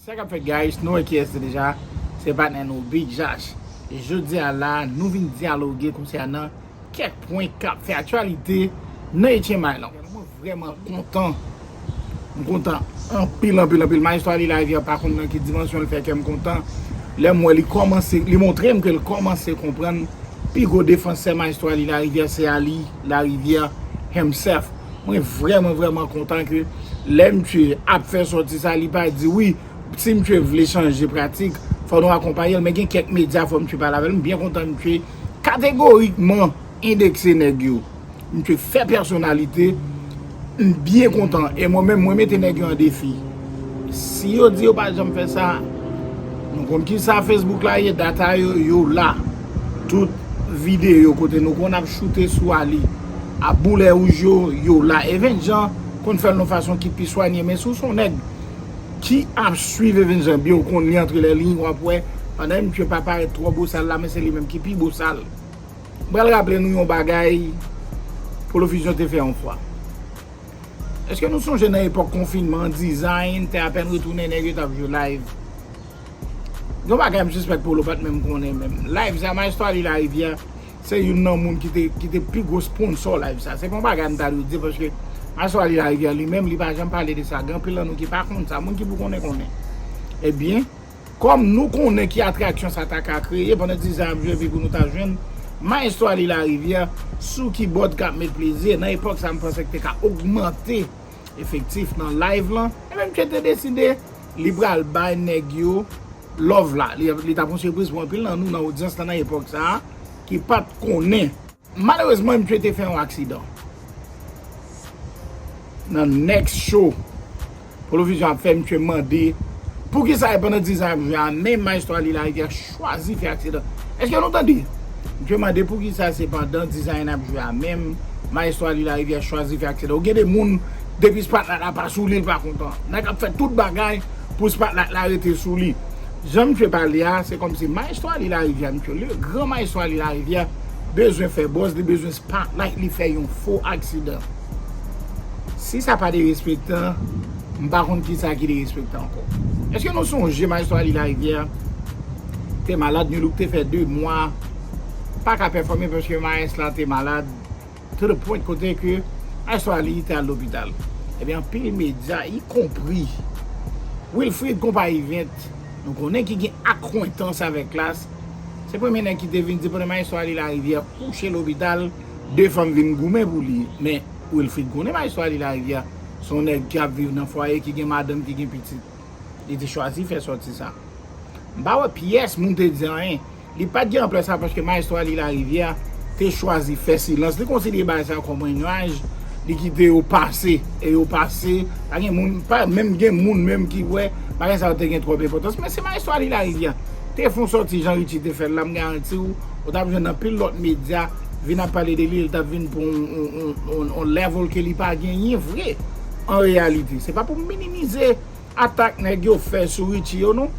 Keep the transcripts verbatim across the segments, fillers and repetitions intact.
Sa k ap fèt, guys? Nou wè kiyès se deja. Se patnè nou, Big Josh. E jodi a la, nou vin dyaloge konsènan kèk pwen k ap fè aktyalite nan Etyen Island. Mwen vrèman kontan. M kontan anpil, anpil, anpil. Maestro Ali Larivière pa konn nan ki dimansyon l fè kè m kontan. Lè m wè li kòmanse, li montre m ke l kòmanse konprann pi gwo defansè Maestro Ali Larivière se Ali Larivière himself. Mwen vrèman, vrèman kontan ke lè misye ap fè sòti sa, li pa di, wi, si misye vle chanje pratik, fò nou akonpaye l, men gen kèk medya, fò misye pale avè l. M byen kontan misye kategorikman endekse nèg yo. Misye fè pèsonalite, m byen kontan. E mwen menm, mwen mete nèg yo an defi. Si yo di yo pa janm fè sa, nou konn ki sa Facebook la ye, data yo, yo la. Tout videyo kote nou konn ap choute sou Ali, ap boule wouj yo, yo la. Event Jan konn fè l yon fason ki pi swanye, men si w se yon nèg ki ap swiv Event Jan byen, ou konn li antre lè liy, w ap wè, pandan misye pa parèt twò bosal la, men se li menm ki pi bosal. M pral raple nou yon bagay Polo Fusion te fè yon fwa. Èske nou sonje nan epòk konfinman, Design te apèn retounen, nèg yo t ap jwe live? Yon bagay m sispèk Polo pa t menm konnen menm. Live sa, Maestro Ali Larivière se youn nan moun ki te, ki te pi gwo sponsò live sa. Se pa yon bagay m ta dwe di, paske Maestro Ali Larivière li menm, li pa janm pale de sa. Gen anpil nan nou ki pa konn sa. Moun ki pou konnen, konnen. Ebyen, kòm nou konnen ki atraksyon sa ta ka kreye pandan Design ap jwe, epi pou nou ta jwenn Maestro Ali Larivière sou kibòd k ap met plezi, nan epòk sa, m panse k te ka ogmante efektif nan live lan. Ebyen, misye te deside li pral bay nèg yo love la. Li, li t ap yon sipriz pou anpil nan nou nan odyans lan nan epòk sa a ki pa t konnen. Malerezman, misye te fè yon aksidan. Nan next show, Polo Fusion ap fè, misye mande poukisa e pandan Design ap jwe a menm, Maestro Ali Larivière chwazi fè aksidan. Èske nou tande? Misye mande poukisa se pandan Design ap jwe a menm, Maestro Ali Larivière chwazi fè aksidan. Ou gen de moun, depi spotlight la pa sou li, l pa kontan. Nèg ap fè tout bagay pou spotlight la rete sou li. Jan misye pale a, se kòmsi Maestro Ali Larivière, misye, le grand Maestro Ali Larivière, bezwen fè buzz, li bezwen spotlight, li fè yon fo aksidan. Si sa pa derespektan, m pa konn kisa ki derespektan ankò. Èske nou sonje Maestro Ali Larivière te malad, Nulook te fè de mwa pa ka pèfòme paske Maes la te malad, to the point kote ke Maestro Ali te al lopital? Ebyen, anpil medya, ikonpri Wilfrid Konpa Event, nou konnen ki gen akwentans avèk Klass, se premye nèg ki te vin di pandan Maestro Ali Larivière kouche lopital, de fanm vin goumen pou li. Men Wilfrid konnen Maestro Ali Larivière se yon nèg ki ap viv nan fwaye, ki gen madanm, ki gen pitit. Li te chwazi fè sòti sa. M pa wè pyès moun te di anyen. Li pa t gen anplè sa paske Maestro Ali Larivière te chwazi fè silans. Li konsidere bagay sa kòm yon nyaj. Li kite yo pase. E yo pase. Pa gen moun, pa menm gen moun menm ki wè bagay sa yo te gen twòp enpòtans. Men si Maestro Ali Larivière te fè yon sòti jan Richie te fè l la, m garanti w, ou t ap jwenn anpil lòt medya vin ap pale de li, li t ap vin pou yon, yon, yon, yon, yon level ke li pa genyen vre. An reyalite, se pa pou m minimize atak nèg yo fè sou Richie yo non.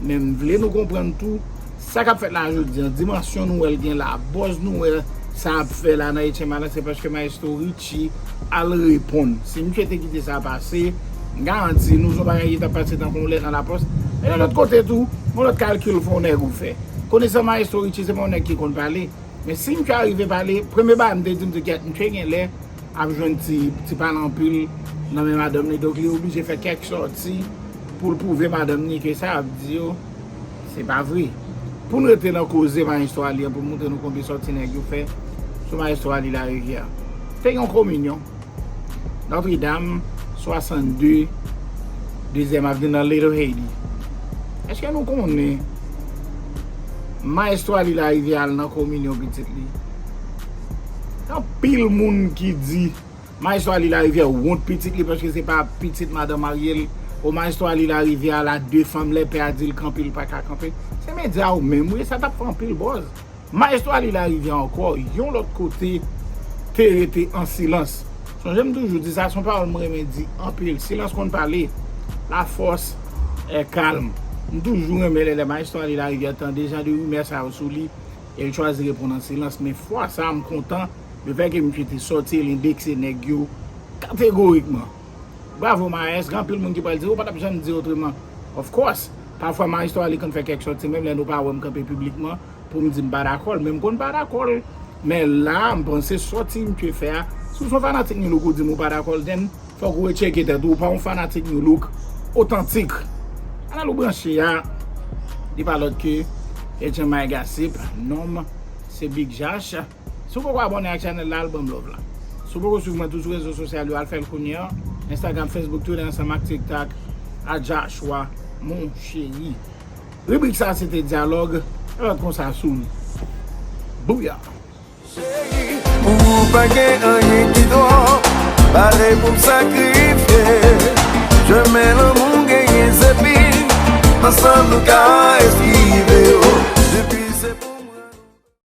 Men m vle nou konprann tou, sa k ap fèt la jodi an, dimansyon nou wè l gen la, buzz nou wè sa ap fè la nan Etyen Island, se paske Maestro Richie al reponn. Si misye te kite sa pase, m garanti nou se yon bagay ki t ap pase tankou yon lèt nan lapòs. Men yon lòt kote tou, yon lòt kalkil fò nèg ou fè. Konesan Maestro Richie se pa yon nèg ki konn pale. Men si misye arive pale, premye bagay m te di, m te di, "Kèt, misye gen lè ap jwenn ti, ti pale anpil nan men madanm li." Donk, li oblije fè kèk sòti pou l pwouve madanm li ke sa y ap di yo, se pa vre. Pou n rete nan koze Maestro Ali an, pou m montre nou konbyen sòti nèg yo fè sou Maestro Ali Larivière. Te gen yon kominyon. Notre Dame, swasannde, Dezyèm Avni nan Little Haiti. Èske nou konnen Maestro Ali Larivière al nan kominyon pitit li? Anpil moun ki di Maestro Ali Larivière wont pitit li paske se pa pitit madanm marye l. O Maestro Ali Larivière la de fanm, lè pè a di l kanpe, l pa ka kanpe. Se medya yo menm, wi, sa t ap fè anpil buzz. Maestro Ali Larivière ankò, yon lòt kote, te rete an silans. Sonje m toujou di sa, se yon pawòl mwen renmen di anpil. Silans konn pale, la force est calme. M toujou renmen lè, lè Maestro Ali Larivière tande jan de rimè sa yo sou li, e l chwazi reponn an silans. Men fwa sa a, m kontan, lefètke misye te sòti e l endekse nèg yo kategorikman. Bravo, Maes. Gen anpil moun ki pral di, ou pa t ap janm di otreman. Of course, pafwa Maestro Ali konn fè kèk sòti, menm lè nou pa wè m kanpe piblikman pou m di m pa dakò l, men m konn pa dakò l. Men la, m panse sòti misye fè a, si w se yon fanatik Nu Look ou di m ou pa dakò l, then fòk ou retcheke tèt ou, ou pa yon fanatik Nu Look otantik. Kanal ou branche a, li pa lòt ke Etienne Maïga Sip, non m se Big Jash. Si w poko abòne ak chanèl la, al ban m love la. Si w poko swiv mwen tou sou rezo sosyal yo, al fè l kounye a. Instagram, Facebook, Twitter, ansanm ak TikTok, at Joshua, mon chéri. Ribrik sa se te dyalòg, lòt konsa sou nou. Bouya! Pou ou pa gen anyen ki twòp, pare pou m sakrifye. Janmen lanmou genyen sepi, ansanm nou ka eskive yo.